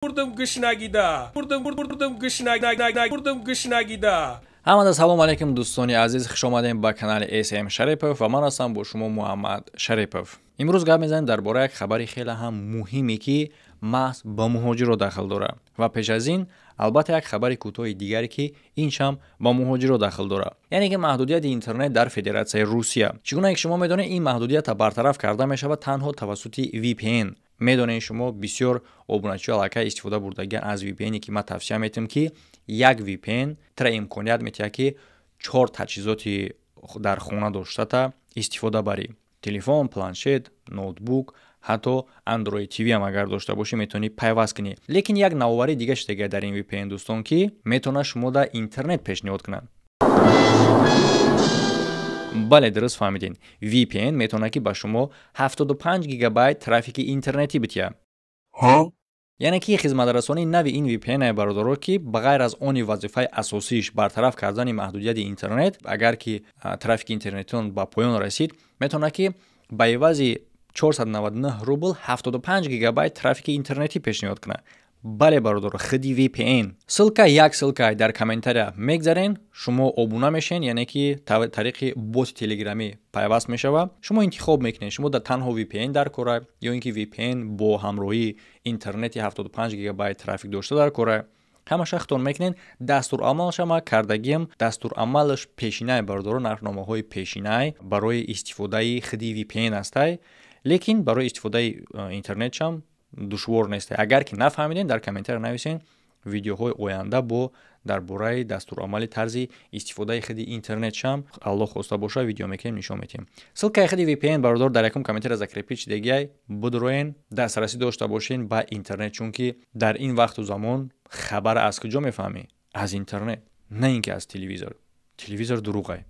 Бурдум гушнагида. Бурдум бурдум гушнаг бурдум гушнагида. Ҳамада салом алейкум, дӯстони азиз, хуш омадем ба канали SM Шарипов ва ман ҳастам бо шумо Муҳаммад Шарипов. Имрӯз гап мезанем дар бораи як хабари хеле ҳам муҳиме, ки маҳз ба муҳоҷиро дахл дорад. Ва пеш аз ин албатта як хабари кӯтоҳи дигаре, ки иншам ба муҳоҷиро дахл дорад, яъне ки маҳдудияти интернет дар Федератсияи Русия. Чӣ гуна ки шумо медонед, ин маҳдудията бартараф карда мешавад танҳо тавассути VPN. Медонед, шумо бисёр обуначиҳо аллакай истифода бурдагиан аз VPN, ки ман тавсия метиҳам, ки як VPN тра имконият метиҳад, ки чор таҷҳизоти дар хона доштата истифода барӣ: телефон, планшет, ноутбук, ҳатто Android TV ҳам агар дошта бошӣ, метавонӣ пайваст кунӣ. Лекин як навоварии дига шудага дар ин VPN, дӯстон, ки метавонад шумо дар интернет пешниҳод кунад. Бале, дуруст фаҳмидем, VPN метавонад, ки ба шумо 75 гигабайт трафики интернетӣ битиҳад. Яъне ки хизматрасонии нави ин VPN, бародаро, ки ба ғайр аз они вазифаи асосииш бартараф кардани маҳдудияти интернет, агар ки трафики интернетион ба поён расид, метавонад, ки ба ивази 499 рубл 75 гигабайт трафики интернетӣ пешниҳод кунад. Бале, бародаро, худи VPN. Ссылка, як ссылка дар комментария мегзарен, шумо обуна мешен, яъне ки тариқи боти телеграмӣ пайваст мешавад. Шумо интихоб мекунед: шумо дар танҳо VPN дар кора ё ин ки VPN бо ҳамроҳии интернети 75 гигабайт трафик дошта дар кора. Ҳамаша худтон мекунед. Дастурамалша ма кардагиам, дастурамалаш пешинай, бародаро, нархномаҳои пешинай барои истифодаи худи VPN ҳастай, лекин барои истифодаи интернетшам душвор нест. Агар ки нафаҳмидем, дар комментария нависен, видеоҳои оянда бо дар бораи дастурамали тарзи истифодаи худи интернетшам, Аллоҳ хоста боша, видео мекунем, нишон метиҳем. Ссылкаи худи VPN, бародор, дар якум комментария закрепить шидагиай. Будроен, дастрасӣ дошта бошен ба интернет, чунки дар ин вақту замон хабар аз куҷо мефаҳмӣ? Аз интернет, на ин ки аз телевизор. Телевизор дурӯғай.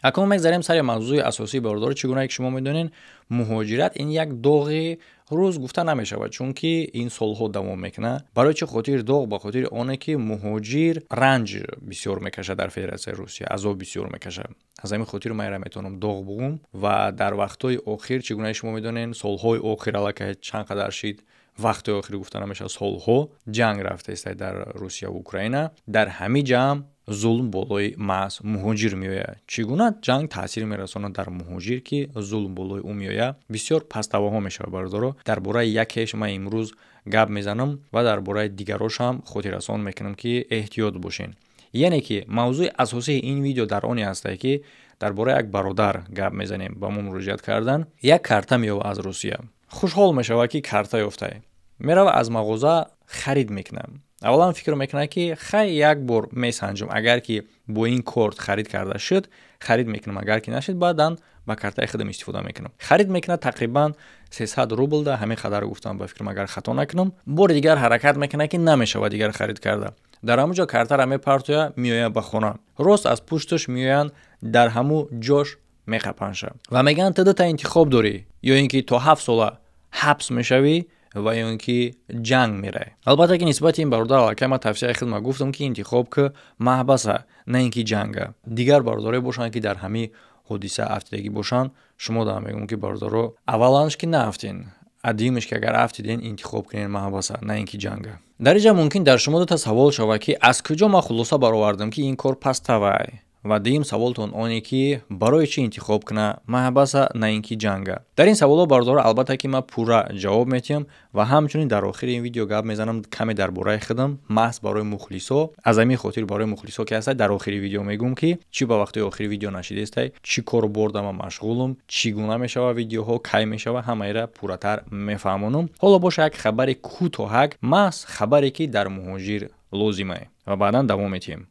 Акнун мегзарем сари мавзӯи асосии, бародаро. Чӣ гунае ки шумо медонед, муҳоҷират ин як доғи рӯз гуфта намешавад, чунки ин солҳо давом мекунад. Барои чӣ хотир доғ? Ба хотири оне ки муҳоҷир ранҷ бисёр мекашад дар Федератсияи Русия, азоб бисёр мекашад. Аз ҳамин хотир ман ира метавонам доғ бугум. Ва дар вақтҳои охир, чӣ гунае шумо медонед, солҳои охир, аллакай чанд қадар шид, вақтҳои охир гуфта намешавад, солҳо ҷанг рафтаиста дар Русия ва Украина. Дар ҳамин ҷамъ зулм болои маҳз муҳоҷир меояд. Чӣ гуна ҷанг таъсир мерасонад дар муҳоҷир, ки зулм болои ӯ меояд? Бисёр паставаҳо мешавад, бародаро. Дар бораи якеш ман имрӯз гап мезанам ва дар бораи дигарошам хотиррасон мекунам, ки эҳтиёт бошен. Яъне ки мавзӯи асосии ин видео дар оне ҳастае, ки дар бораи як бародар гап мезанем. Ба мо муроҷиат кардан, як карта меёвад аз Русия. Хушҳол мешавад, ки карта ёфтае. Мерава, аз мағоза харид мекунад. Аввалан фикр мекунад, ки хай, як бор месанҷам, агар ки бо ин корт харид карда шуд, харид мекунам, агар ки нашуд, баъдан ба картаи худам истифода мекунам. Харид мекунад тақрибан 300 рубл да ҳамин қадар гуфтам, ба фикрам, агар хато накунам. Бори дигар ҳаракат мекунад, ки намешавад дигар харид карда. Дар ҳамун ҷо картара мепартоя, меояд ба хона. Рост аз пушташ меоянд, дар ҳамун ҷош меқапанша ва мегӯянд: ту дута интихоб дорӣ, ё ин ки то 7 сола ҳабс мешавӣ ва ё ин ки ҷанг меравӣ. Албатта ки нисбати ин бародар аллакай ман тавсияи хидмат гуфтам, ки интихоб ки маҳбаса, на ин ки ҷанга. Дигар бародарое бошанд, ки дар ҳамин ҳодиса афтидагӣ бошанд, шумо дам мегӯм, ки бародаро, авваланш ки наафтен, а дуюмеш ки агар афтиден, интихоб кунед маҳбаса, на ин ки ҷанга. Дар инҷа мумкин дар шумо дута савол шавад, ки аз куҷо ман хулоса баровардам, ки ин кор паставай, ва дуюм саволтон оне ки барои чӣ интихоб куна маҳбаса, на ин ки ҷанга. Дар ин саволҳо, бародаро, албатта ки ман пурра ҷавоб метиҳам ва ҳамчунин дар охири ин видео гап мезанам каме дар бораи худам, маҳз барои мухлисо. Аз ҳамин хотир барои мухлисо ки ҳастад, дар охири видео мегӯм, ки чӣ ба вақтҳои охири видео нашидестай, чӣ кору борда ман машғулум, чӣ гуна мешава видеоҳо, кай мешава, ҳамаира пурратар мефаҳмонам. Ҳоло боша як хабари кӯтоҳак, маҳз хабаре ки дар муҳоҷир лозимае, ва баъдан давом метиҳем.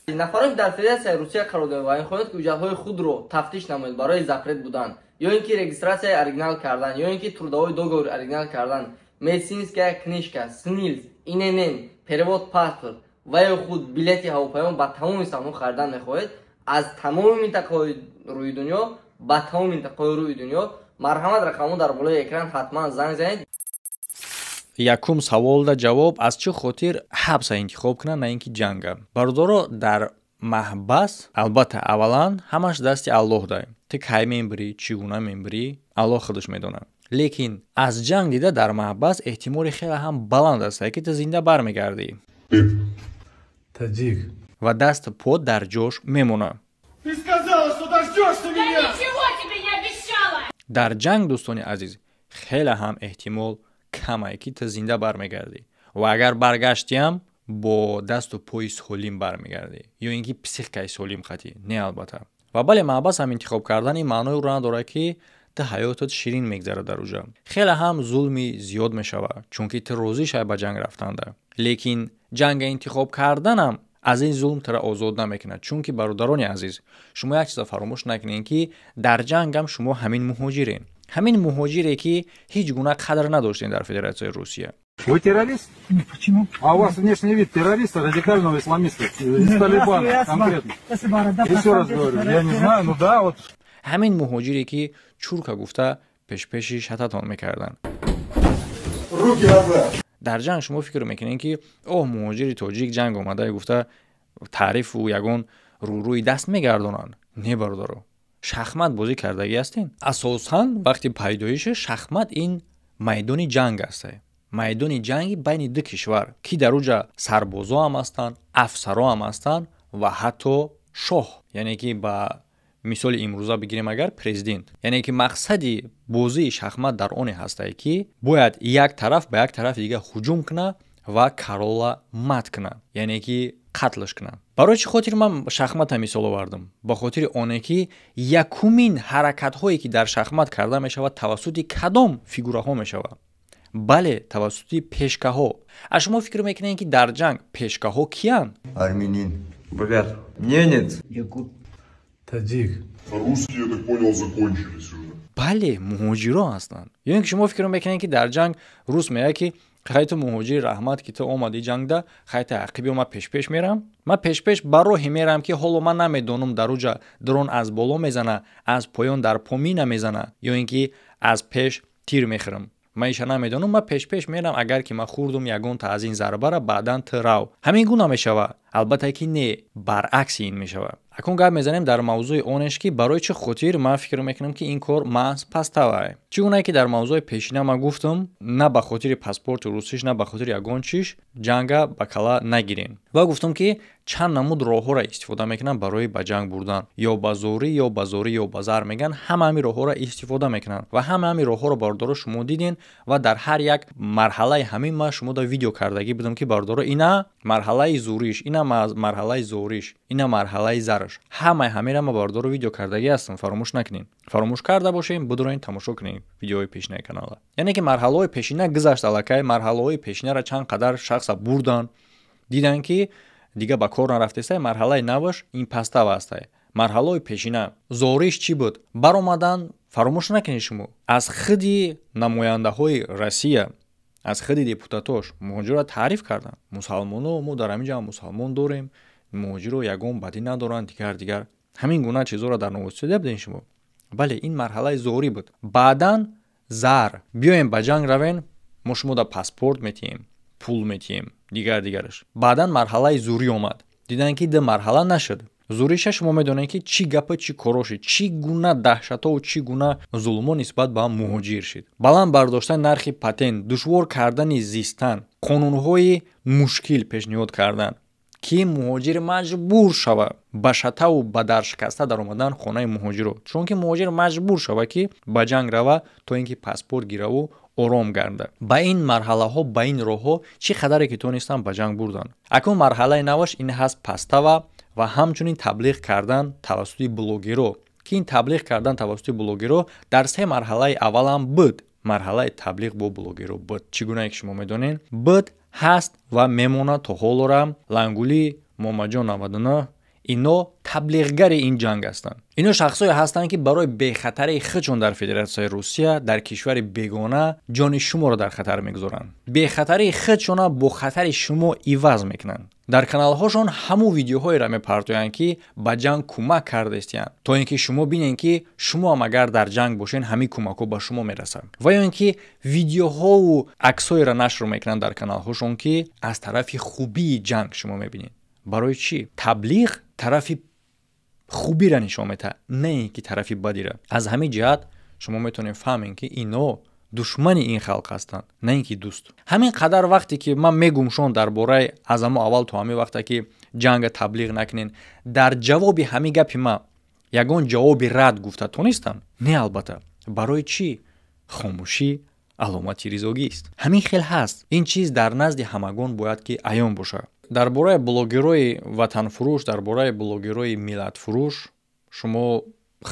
Нафароне ки дар Федератсияи Русия қарор доранд ва мехоҳанд, ки ҳуҷҷатҳои худро тафтиш намояд барои запрет будан ё ин ки регистрацияи оригинал кардан, ё ин ки трудовой договор оригинал кардан, медицинская книжка, СНИЛС, ИНН, перевод паспорт ва ё худ билети ҳавопаймо ба тамоми самҳо харидан мехоҳед, аз тамоми минтақаҳои рӯи дунё ба тамоми минтақаҳои рӯи дунё, марҳамат, рақамҳо дар болои экран, ҳатман занг занед. Якум саволда ҷавоб: аз чӣ хотир ҳабса интихоб кунад, на ин ки ҷанга? Бародаро, дар маҳбас албатта аввалан ҳамаш дасти Аллоҳ дай. Ту кай мембирӣ, чӣ гуна мембирӣ, Аллоҳ худаш медонад. Лекин аз ҷанг дида дар маҳбас эҳтимоли хеле ҳам баланд аст, ки ту зинда бармегардӣ. Таҷик. Ва дасту по дар ҷош мемонад. Ты сказала, что дождешься меня! Я ничего тебе не обещала! Дар ҷанг, дӯстони азиз, хеле ҳам эҳтимол камае, ки ту зинда бармегардӣ, ва агар баргаштиам, бо дасту пои солим бармегардӣ ё ин ки психикаи солим қатӣ не, албатта. Ва бале, маҳбас ҳам интихоб кардани маънои ӯро надорад, ки ту ҳаётат ширин мегзарад. Дар уҷа хеле ҳам зулми зиёд мешавад, чунки ту розӣ шавӣ ба ҷанг рафтанда, лекин ҷанга интихоб карданам аз ин зулм тура озод намекунад. Чунки, бародарони азиз, шумо як чиза фаромӯш накунед, ки дар ҷангам шумо ҳамин муҳоҷирен, ҳамин муҳоҷире, ки ҳеҷ гуна қадр надоштем дар Федератсияи Русия. Вы террорист? Почему? А у вас внешний вид террориста, радикального исламиста, из Талибана конкретно. Еще раз говорю, я не знаю, ну да, вот. Ҳамин муҳоҷире, ки чурка гуфта пешпеши шататон мекарданд. Руки назад! Дар ҷанг шумо фикр мекунед, ки оҳ, муҳоҷири тоҷик ҷанг омада гуфта таърифу ягон рӯрӯи даст мегардонанд. Не, бародаро, шахмат бозӣ кардагӣ ҳастем. Асосан вақти пайдоиши шахмат ин майдони ҷанг аст, майдони ҷанги байни ду кишвар, ки дар уҷа сарбозо ҳам ҳастанд, афсаро ҳам ҳастанд ва ҳатто шоҳ, яъне ки ба мисоли имрӯза бигирем агар, президент. Яъне ки мақсади бозии шахмат дар оне ҳастае, ки бояд як тараф ба як тарафи дига ҳуҷум кунад ва король а мат кунад, яъне ки қатлш кунад. Барои чӣ хотир ман шахмата мисол овардам? Ба хотири оне ки якумин ҳаракатҳое, ки дар шахмат карда мешавад, тавассути кадом фигураҳо мешавад? Бале, тавассути пешкаҳо. А шумо фикр мекунед, ки дар ҷанг пешкаҳо киянд? Армянин. Бурят. Ненец. Якут. Таджик. Русские, я так понял, закончились уже. Бале, муҳоҷирон ҳастанд. Ё ин ки шумо фикр мекунед, ки дар ҷанг рус меяд, ки хай, ту муҳоҷири, раҳмат, ки ту омадӣ ҷангда, хай, та ақиби ман пешпеш мерам, ман пешпеш ба роҳе мерам, ки ҳоло ман намедонам, дар уҷа дрон аз боло мезана, аз поён дар помина мезана ё ин ки аз пеш тир мехӯрам, ман иша намедонам, ман пешпеш мерам, агар ки ман хӯрдум ягонта аз ин зарбара, баъдан ту рав. Ҳамин гуна мешава? Албатта ки не, баръакси ин мешава. Акун гап мезанем дар мавзӯи онеш, ки барои чӣ хотир ман фикр мекунам, ки ин кор маҳз подстава е. Чӣ гунае ки дар мавзӯи пешина ман гуфтам, на ба хотири паспорти русиш, на ба хотири ягон чиш ҷанга ба кала нагирем. Ва гуфтам, ки чанд намуд роҳҳоро истифода мекунанд барои ба ҷанг бурдан: ё ба зорӣ, ё ба зорӣ, ё ба зар меган. Ҳама ҳамин роҳҳоро истифода мекунанд ва ҳама ҳамин роҳҳоро, бародаро, шумо дидин. Ва дар ҳар як марҳалаи ҳамин ман шумо да видео кардагӣ будам, ки бародаро, ина марҳалаи зӯриш, ина марҳалаи зориш, ина марҳалаи зараш. Ҳамаи ҳаминро ма, бародаро, видео кардагӣ ҳастам, фаромӯш накунед. Фаромӯш карда бошем, бидуроен, тамошо кунем видеои пешинаи канала. Яъне ки марҳалаҳои пешина гузашт аллакай, марҳалаҳои пешинаро чанд қадар шахса бурдан, дидан, ки дига ба кор нарафтестай. Марҳалаи наваш ин подстава ҳастай. Марҳалаҳои пешина зориш чӣ буд? Баромадан, фаромӯш накунед шумо, аз худи намояндаҳои Россия, аз худи депутатош муҳоҷирро таъриф карданд: мусалмоно, мо дар ҳамин ҷа мусалмон дорем, муҳоҷиро ягон бадӣ надоранд, дигар дигар ҳамин гуна чизҳоро дар новостиҳо дида будем шумо. Бале, ин марҳалаи зорӣ буд. Баъдан зар: биёем, ба ҷанг равен, мо шумо да паспорт метиҳем, пул метиҳем, дигар дигараш. Баъдан марҳалаи зӯрӣ омад. Диданд, ки ду марҳала нашуд. Зӯриша шумо медонед, ки чӣ гапа, чӣ коро шид, чӣ гуна даҳшатову чӣ гуна зулмҳо нисбат ба муҳоҷир шид: баланд бардоштани нархи патент, душвор кардани зистан, қонунҳои мушкил пешниҳод кардан, ки муҳоҷир маҷбур шава ба шатаву ба даршикаста даромадан хонаи муҳоҷиро, чунки муҳоҷир маҷбур шава, ки ба ҷанг рава, то ин ки паспорт гираву ором гарда. Ба ин марҳалаҳо, ба ин роҳҳо чӣ қадаре ки тонистанд, ба ҷанг бурданд. Акнун марҳалаи наваш ин ҳаст подстава ва ҳамчунин таблиғ кардан тавассути блогеро, ки ин таблиғ кардан тавассути блогеро дар се марҳалаи аввалам буд. Марҳалаи таблиғ бо блогеро буд, чӣ гунае ки шумо медонед, буд, ҳаст ва мемонад то ҳолора. Лангулӣ, Момаҷон 99, ино таблиғгари ин ҷанг ҳастанд. Ино шахсое ҳастанд, ки барои бехатарии худшон дар Федератсияи Русия, дар кишвари бегона, ҷони шуморо дар хатар мегузоранд, бехатарии худшона бо хатари шумо иваз мекунанд. Дар каналҳошон ҳамун видеоҳоеро мепартоянд, ки ба ҷанг кӯмак кардаистиянд, то ин ки шумо бинед, ки шумоам агар дар ҷанг бошед, ҳамин кӯмакҳо ба шумо мерасад. Ва ё ин ки видеоҳову аксҳоеро нашр мекунанд дар каналҳошон, ки аз тарафи хубии ҷанг шумо мебинед. Барои чӣ? Таблиғ тарафи хубиро нишон медиҳад, на ин ки тарафи бадира. Аз ҳамин ҷиҳат шумо метавонед фаҳмед, ки ино Душмани ин халқ ҳастанд, на ин ки дӯст. Ҳамин қадар вақте ки ман мегумшон дар бораи аз ҳамо аввал то ҳамин вақте ки ҷанга таблиғ накунен, дар ҷавоби ҳамин гапи ман ягон ҷавоби рад гуфта тонистанд? Не, албатта. Барои чӣ? Хомӯшӣ аломати ризогист. Ҳамин хел ҳаст. Ин чиз дар назди ҳамагон бояд ки аён бошад. Дар бораи блогерҳои ватанфурӯш, дар бораи блогерҳои миллатфурӯш шумо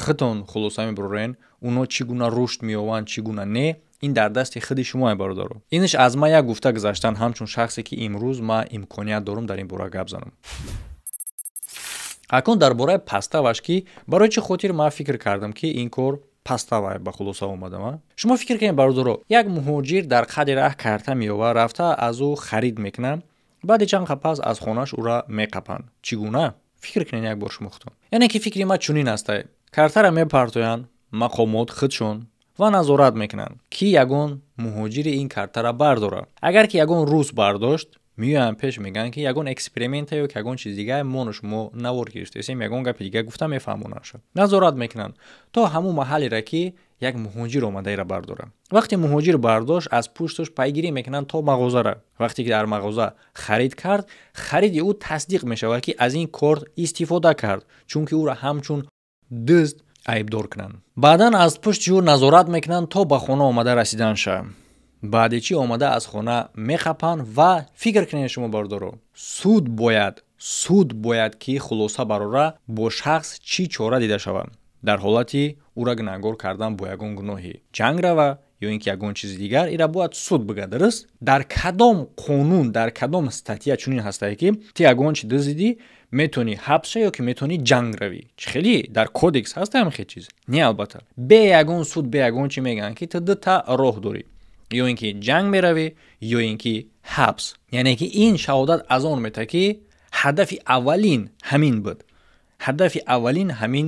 худтон хулоса мебарорен. Оно чӣ гуна рушд меёбанд, чӣ гуна не, ин дар дасти худи шумое, бародаро. Инаш аз ман як гуфта гузаштан, ҳамчун шахсе ки имрӯз ман имконият дорам дар ин бора гап занам. Акнун дар бораи подстава ш, ки барои чӣ хотир ман фикр кардам, ки ин кор подстава, ба хулоса омадам. Шумо фикр кунед, бародаро, як муҳоҷир дар қади раҳ карта меёвад, рафта аз ӯ харид мекунад, баъди чанд пас аз хонааш ӯра меқапанд. Чӣ гуна? Фикр кунед як бор шумо худтон. Яъне ки фикри ман чунин аста: картара мепартоянд мақомот худшон ва назорат мекунанд, ки ягон муҳоҷири ин картара бардорад. Агар ки ягон рус бардошт, меоянд пеш, мегӯянд, ки ягон эксперимента ё ки ягон чиз дига мону шумо навор гирифтесем, ягон гапи дига гуфта мефаҳмонанд. Назорат мекунанд то ҳамун маҳаллеро, ки як муҳоҷир омадаира бардорад. Вақте муҳоҷир бардошт, аз пушташ пайгирӣ мекунанд то мағозара. Вақте ки дар мағоза харид кард, хариди ӯ тасдиқ мешавад, ки аз ин корт истифода кард, чунки ӯро ҳамчун дузд айбдор кунанд. Баъдан аз пушти ӯ назорат мекунанд то ба хона омада расиданша. Баъди чӣ омада аз хона мехапанд. Ва фикр кунед шумо, бародаро, суд бояд ки хулоса барора, бо шахс чӣ чора дида шавад дар ҳолати ӯра гунаҳгор кардан бо ягон гуноҳи ҷанг рава ё ин ки ягон чизи дигар. Ира бояд суд бигӯяд, дуруст? Дар кадом қонун, дар кадом статья чунин ҳастае, ки ту ягон чи дуздидӣ, метавонӣ ҳабс ша ё ки метавонӣ ҷанг равӣ? Чӣ хеле дар кодекс ҳаст ҳамин хел чиз? Не, албатта. Бе ягон суд, бе ягон чӣ мегӯянд, ки ту дута роҳ дорӣ: ё ин ки ҷанг меравӣ, ё ин ки ҳабс. Яъне ки ин шаҳодат аз он метавад, ки ҳадафи аввалин ҳамин буд. Ҳадафи аввалин ҳамин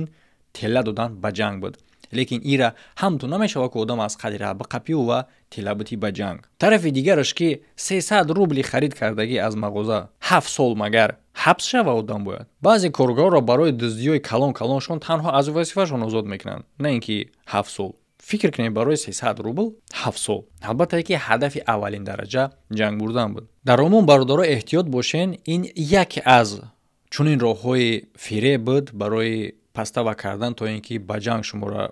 тела додан ба ҷанг буд. Лекин ира ҳам ту намешавад, ки одам аз қадри раҳ биқапию ва тела битӣ ба ҷанг. Тарафи дигараш, ки 300 рубли харид кардагӣ аз мағоза, 7 сол магар ҳабс шава одам бояд? Баъзе коргарро барои дуздиҳои калон калоншон танҳо аз вазифашон озод мекунанд, на ин ки 7 сол. Фикр кунед, барои 300 рубл 7 сол. Албатта ки ҳадафи аввалин дараҷа ҷанг бурдан буд. Дар умум, бародаро, эҳтиёт бошен. Ин яке аз чунин роҳҳои фиреб буд барои подстава кардан, то ин ки ба ҷанг шуморо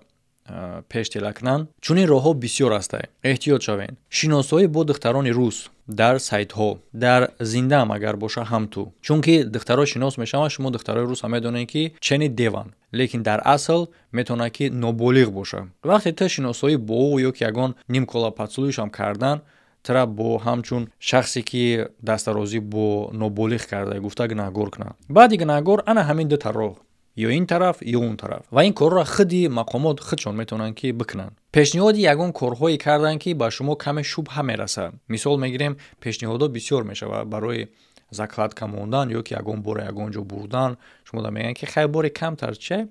пеш тела кунанд. Чунин роҳҳо бисёр ҳастанд, эҳтиёт шавед. Шиносоӣ бо духтарони рус дар сайтҳо, дар зиндаам агар боша ҳам ту, чунки духтаро шинос мешаванд. Шумо духтарои рус ҳам медонед, ки чени деванд, лекин дар асл метавонад, ки ноболиғ боша. Вақте ту шиносоӣ бо ӯ ё ки ягон нимкола поцелуй шам кардан, тра бо ҳамчун шахсе ки дастарозӣ бо ноболиғ карда гуфта гунаҳгор кунанд. Баъди гунаҳгор ана ҳамин дута роҳ: ё ин тараф, ё он тараф. Ва ин корро худи мақомот худшон метавонанд, ки бикунанд. Пешниҳоди ягон корҳое карданд, ки ба шумо каме шубҳа мерасад. Мисол мегирем, пешниҳодҳо бисёр мешавад барои закладка мондан ё ки ягон бора ягон ҷо бурдан. Шумо да мегӯянд, ки хай, бори камтар че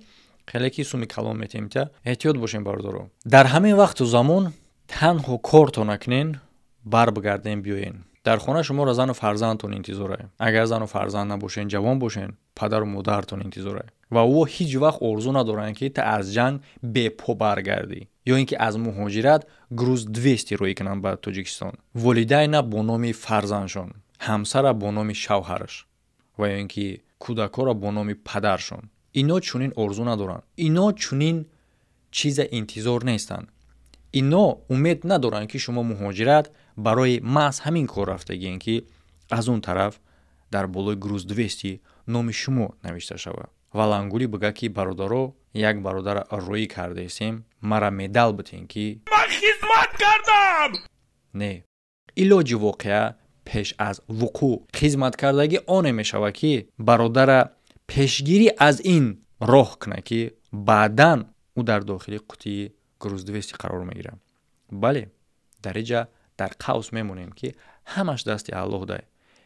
хеле ки суми калон метиҳем та. Эҳтиёт бошем, бародаро. Дар ҳамин вақту замон танҳо корто накунен, барбигардем, биёен. Дар хона шуморо зану фарзандтон интизорае. Агар зану фарзанд набошен, ҷавон бошен, падару модаратон интизорае ва ӯ ҳеҷ вақт орзу надоранд, ки ту аз ҷанг бепо баргардӣ ё ин ки аз муҳоҷират груз 200 рӯй кунанд ба Тоҷикистон. Волидайна бо номи фарзандшон, ҳамсара бо номи шавҳараш ва ё ин ки кӯдакҳоро бо номи падаршон. Ино чунин орзу надоранд, ино чунин чиза интизор нестанд, ино умед надоранд, ки шумо муҳоҷират барои маҳз ҳамин кор рафтагиен, ки аз он тараф дар болои груз 200 номи шумо навишта шавад ва лангулӣ бигӯяд, ки бародаро, як бародара роӣ кардаесем, мара медал битен, ки ман хизмат кардам. Не, илоҷи воқеа пеш аз вуқӯъ хизматкардагӣ оне мешавад, ки бародара пешгирӣ аз ин роҳ кунад, ки баъдан ӯ дар дохили қутии груз 200 қарор мегирад. Бале, дар иҷа дар қавс мемонем, ки ҳамаш дасти Аллоҳ дай,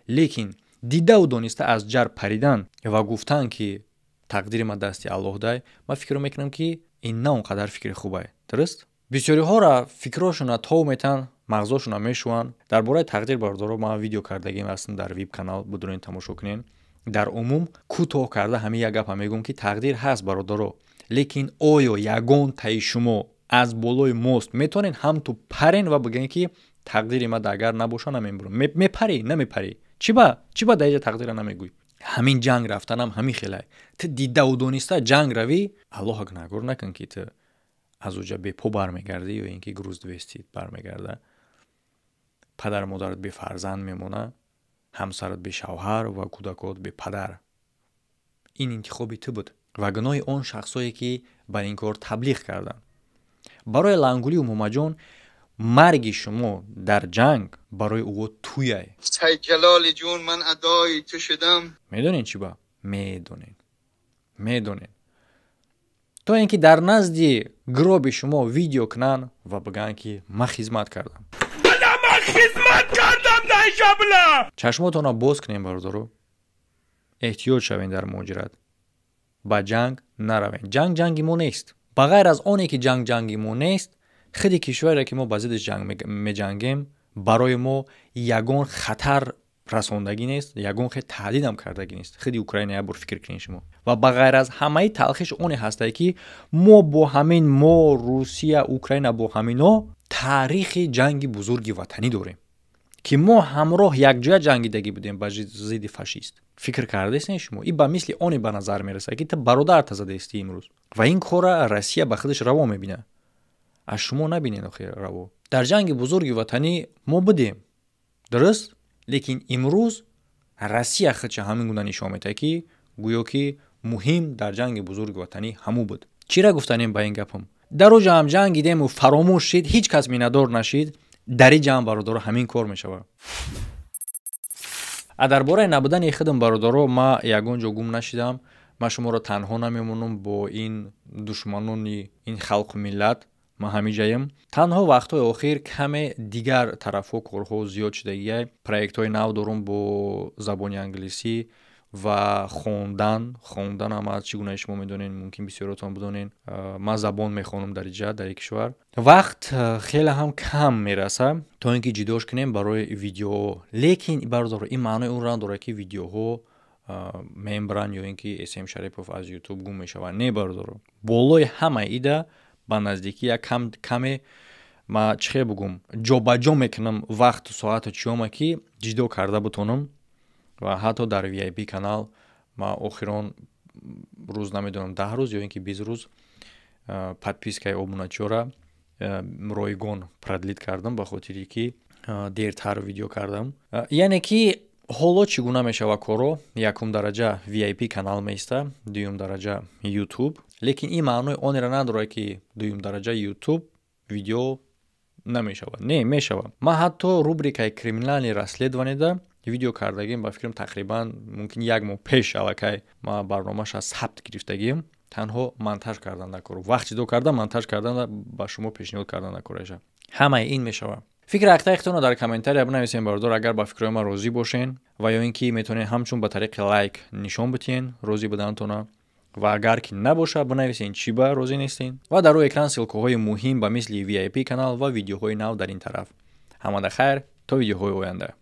лекин дидаву дониста аз ҷар паридан ва гуфтан, ки тақдири ман дасти Аллоҳ дай, ман фикр мекунам, ки ин на он қадар фикри хубае, дуруст? Бисёриҳоро фикрҳошона тов метан, мағзошона мешӯванд дар бораи тақдир. Бародаро, ман видео кардагим ҳастам дар вип канал, будурен, тамошо кунен. Дар умум кӯтоҳ карда ҳамин як гапа мегӯм, ки тақдир ҳаст, бародаро, лекин оё ягон таи шумо Аз болои мост метавонен ҳам ту парен ва бигӯен, ки тақдири ма агар набоша, намемурам. Мепарӣ, намепарӣ? Чӣ ба, чӣ ба дар иҷа тақдира намегӯй? Ҳамин ҷанг рафтанам ҳамин хелай. Ту дидаву дониста ҷанг равӣ, Аллоҳ гунаҳгор накун, ки ту аз уҷа бепо бармегардӣ ё ин ки груз 200 бармегарда, падару модарат бефарзанд мемона, ҳамсарат бешавҳар ва кӯдакот бепадар. Ин интихоби ту буд ва гуноҳи он шахсое, ки бар ин кор таблиғ карданд. Барои Лангулию Муҳаммадҷон марги шумо дар ҷанг барои ӯ туяй. Ҷалоли ҷун, ман адои ту шудам. Медонед чӣ ба? Медонед, медонед, то ин ки дар назди гроби шумо видео кунанд ва бигӯянд, ки ман хизмат кардам. Ман хизмат кардам. Чашмотонро боз кунем, бародаро, эҳтиёт шавем дар муҳоҷират, ба ҷанг наравем. Ҷанг ҷанги мо нест. Ба ғайр аз оне ки ҷанг ҷанги мо нест, худи кишваре, ки мо ба зиддиш ҷанг меҷангем, барои мо ягон хатар расондагӣ нест, ягон хел таҳдидам кардагӣ нест. Худи Украина як бор фикр кунед шумо. Ва ба ғайр аз ҳамаи талхиш оне ҳастае, ки мо бо ҳамин, мо, Русия, Украина, бо ҳамино таърихи ҷанги бузурги ватанӣ дорем, ки мо ҳамроҳ якҷоя ҷангидагӣ будем ба зидди фашист. Фикр кардастен шумо? И ба мисли оне ба назар мерасад, ки ту бародарта задаистӣ имрӯз. Ва ин корра Россия ба худаш раво мебинад, аз шумо набинед охи раво. Дар ҷанги бузурги ватанӣ мо будем, дуруст, лекин имрӯз Россия худша ҳамин гуна нишон медиҳад, ки гӯё ки муҳим дар ҷанги бузурги ватанӣ ҳамӯ буд. Чира гуфтанем ба ин гапам? Дар оҷа ҳам ҷанг дидему фаромӯш шид, ҳеҷ кас миннатдор нашид. Дар ин ҷамъ, бародаро, ҳамин кор мешавад. А дар бораи набудани худам, бародаро, ма ягон ҷо гум нашидам. Ман шуморо танҳо намемонам бо ин душманони ин халқу миллат. Ман ҳамиҷаем. Танҳо вақтҳои охир каме дигар тарафҳо корҳо зиёд шудагиай. Проектҳои нав дорум бо забони англисӣ ва хондан. Хонданам аз чӣ гуна шумо медонед, мумкин бисёротон бидонед, ман забон мехонам дар иҷа, дар ин кишвар. Вақт хеле ҳам кам мераса, то ин ки ҷидош кунем барои видеоҳо. Лекин, бародаро, ин маънои онро надорад, ки видеоҳо мембранд ё ин ки СМ Шарипов аз Ютуб гум мешавад. Не, бародаро, болои ҳамаи ида ба наздикӣ як каме ма, чӣ хел бугум, ҷобаҷо мекунам вақту соату чиёма, ки ҷидо карда бутонам. Ва ҳатто дар VIP канал ма охирон рӯз, намедонам, 10 рӯз ё ин ки 20 рӯз, подпискаи обуначиёра ройгон продлить кардам, ба хотире ки дертар видео кардам. Яъне ки ҳоло чӣ гуна мешава корро? Якум дараҷа VIP канал меиста, дуюм дараҷа Ютуб. Лекин ин маънои онеро надорад, ки дуюм дараҷа Ютуб видео намешавад. Не, мешавад. Ман ҳатто рубрикаи криминальное расследованияда видео кардагим, ба фикрам, тақрибан мумкин як моҳ пеш аллакай ма барномаша сабт гирифтагим. Танҳо монтаж кардан дар кор, вақт ҷудо кардан, монтаж кардан, ба шумо пешниҳод кардан дар кораша. Ҳамаи ин мешавад. Фикри ақидаи дар комментария бинависем, бародор, агар ба фикрҳои ман розӣ бошен, ва ё ин ки метавонед ҳамчун ба тариқи лайк нишон битиҳен розӣ буданатона, ва агар ки набоша, бинависен, чӣ ба розӣ нестен. Ва дар рӯи экран ссылкаҳои муҳим ба мисли VIP канал ва видеоҳои нав дар ин тараф. Ҳамада хайр, то видеоҳои оянда.